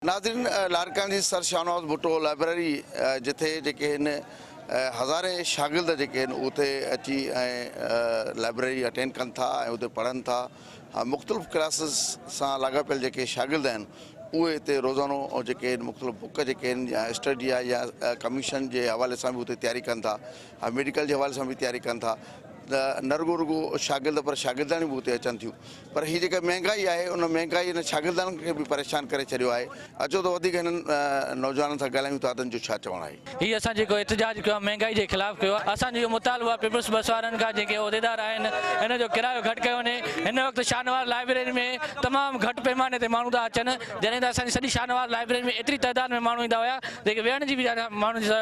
ناظرين لاڙڪاڻي جي سر شاهنواز ڀٽو لائبريري جتي جيڪي هن هزارين شاگرد جيڪي آهن اتي اچي ۽ لائبريري اٽينڊ ڪن ٿا ۽ اتي پڙهن ٿا مختلف ڪلاسز سان لاڳاپيل جيڪي شاگرد آهن اهي اتي روزانو جيڪي آهن مختلف بڪ جيڪي آهن يا اسٽڊي آهي يا ڪميشن جي حوالي سان به اتي تياري ڪن ٿا ميڊيڪل جي حوالي سان به تياري ڪن ٿا ته نه رڳو رڳو شاگرد پر شاگردياڻيون به اتي اچن ٿيون پر هي جيڪا مهنگائي آهي ان مهنگائي هن شاگردن کي به پريشان ڪري ڇڏيو آهي اچو ته وڌيڪ هنن نوجوانن سان ڳالهايون ٿا تن جو ڇا چوڻ آهي. هي اسان جيڪو احتجاج ڪيو آهي مهنگائي جي خلاف ڪيو آهي اسان جو اهو مطالبو آهي پيپلز بس وارن کان جيڪي عهديدار آهن ان جو ڪرايو گهٽ ڪيو وڃي هن وقت شاهنواز لائبريري ۾ تمام گهٽ پيماني تي ماڻهو ٿا اچن جڏهن ته اسان جي سڄي شاهنواز لائبريري ۾ ايتري تعداد ۾ ماڻهو ايندا هيا جيڪي ويهڻ جي به جاء ماڻهن جي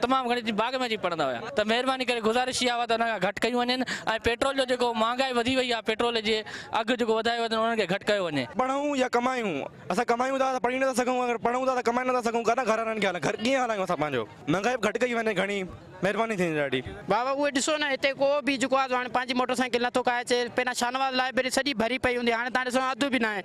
تمام گهڻي جي باغ ۾ اچي پڙهندا هيا ته مهرباني ڪري گذارش اها آهي ته ان کان گهٽ ڪيون وڃن ۽ پيٽرول جو جيڪو مهانگائي وڌي وئي آهي پيٽرول جي اگهه جيڪو وڌايو ويو اٿن انهن کي گهٽ ڪيو وڃي. پڙهون يا ڪمايون اسان ڪمايون ٿا ته پڙهي نٿا سگهون اگر پڙهون ٿا ته ڪمائي نٿا سگهون ڪاڏانهن گهر وارن کي هلايون گهر ڪيئن هلايون اسان پنهنجو مهانگائي به گهٽ ڪئي وڃي گهڻي مهرباني ٿيندي ڏاڍي. بابا اهي ڏسو نه هتي ڪو به جيڪو آهي سو هاڻي پنهنجي موٽر سائيڪل نٿو ڪاهي اچي پهريان شاهنواز لائبريري سڄي ڀري پئي هوندي هاڻي تان ڏسو اڌ به ناهي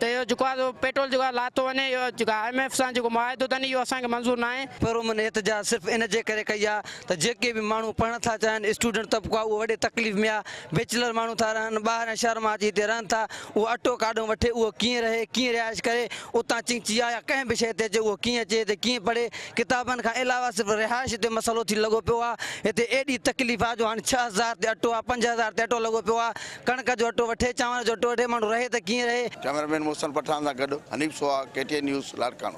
ته اهو جيڪو آهي سو پيٽرول جيڪو آهي لاٿو وڃي اهو جيڪا I M F سان جيڪو معاهدو اٿن اهو اسان کي منظور ناهي. پرامن احتجاج صرف ان جي ڪري ڪئي آ ته جيڪي به ماڻهو پڙهڻ ٿا چاهين اسٽوڊنٽ طبقو آ اهو وڏي تڪليف ۾ آ بيچلر ماڻهو ٿا رهن ٻاهرين شهر مان اچي هتي رهن ٿا اهو اٽو ڪاڏهون وٺي اهو ڪيئن رهي ڪيئن رهائش ڪري اتان چنگچي آ يا ڪنهن به شئي تي اچي اهو ڪيئن اچي هتي ڪيئن پڙهي ڪتابن کان علاوه صرف رهائش تي مسئلو ٿي لڳو پيو آ هتي ايڏي تڪليف آ جو هاڻي 6000 تي اٽو آ 5000 تي اٽو لڳو پيو آ ڪڻڪ جو اٽو وٺي چانور جو اٽو وٺي ماڻهو رهي ته ڪيئن رهي. ڪئميرا مين محسن پٺاڻ سان گڏ Hanif Soha, K T N news, Larkana.